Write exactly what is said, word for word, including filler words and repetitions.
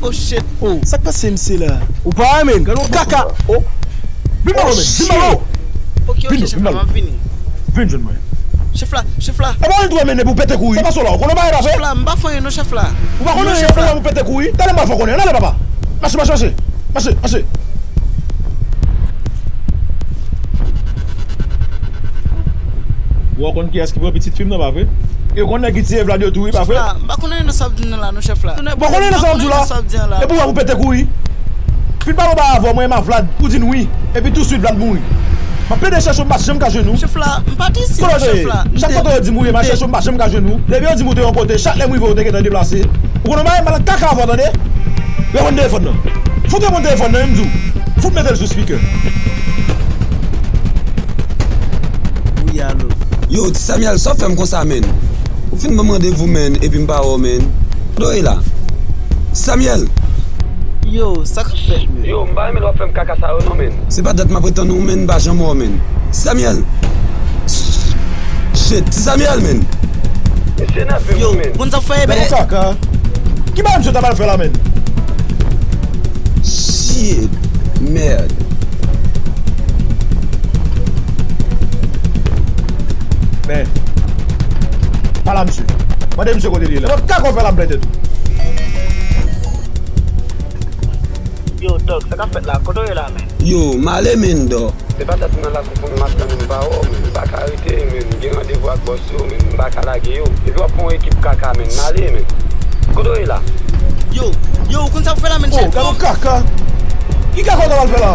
Oh shit. Oh, sa k pase mesye la? Ou pa wè, men? Gade yon kaka. Oh. Vin ba mwen, men. Vin ba mwen. Ok, ok, chèf la, m ap vini. Vin jwenn mwen. Chèf la, chèf la. E pa mwen tou, men, pou pete kouri. Sa pase w la, ou konnen bagay la fè? Chèf la, m pa fè anyen non, chèf la. Ou pa konnen, chèf la, pou pete kouri. Talè m pa fè konnen. Talè, papa. Mache, mache, mache. Mache, mache. Ou konn kiyès ki pran pitit fi m nan, pa vre? E ou konn nèg ki tiye Vlad yo tou, wi, pa vre? Chèf la, m pa konnen nan sa w ap di m nan la, non, chèf la. Ou pa konnen nan sa w ap di la? Epi w ap pete kouri. Fin pale w ba avè w, mwen, m a Vlad, ou di n wi. Epi touswit, Vlad mouri. M ap pede chèche w, m pa janm ka jwenn ou. Chèf la, m pa t isi, non, chèf la. Chak kote yo di m ou ye, m a chèche w, m pa janm ka jwenn ou. Depi yo di m ou te yon kote, chak lè m rive, ou te gentan deplase. Ou konnen bagay, m al kaka avè w, tande? Reponn telefòn nan. Fout reponn telefòn nan, wi, m di w. Fout mete l sou speaker. Wi, alo. Yo, Ti Samuel, sa w fè m konsa, menn? Ou fin ban m randevou, menn, epi m pa wè w, menn. Kote w ye la? Ti Samuel! Yo, sa k ap fèt, menn? Yo, m pa renmen lè w ap fè m kaka sa yo, non, menn. Se pa dat m ap ret tann ou, menn, m pa janm wè w, menn. Ti Samuel! Shit, Ti Samuel, menn! Misye nève m, menn. Yo, konn sa w fè, menn? Gade yon kaka. Ki bagay misye ta pral fè la, menn? Shit! Mèd! Men, pale a misye. Mande misye kote li ye la. Lòt kaka w fè la, m plè tèt ou. Yo, Dòk, sa k ap fèt la? Kote w ye la, menn? Yo, m ale, menn, Dòk. Se pa dat m nan lakou pou m ap tann ou, m pa wè w, menn. M pa ka rete, menn. M gen randevou ak bòs yo, menn. M pa ka lage yo. Epi w ap pran yon ekip kaka, menn. M ale, menn. Kote w ye la? Yo, yo, ou konn sa w fè la, menn, chèf. Oh, gade yon kaka. Ki kaka w ta pral fè la?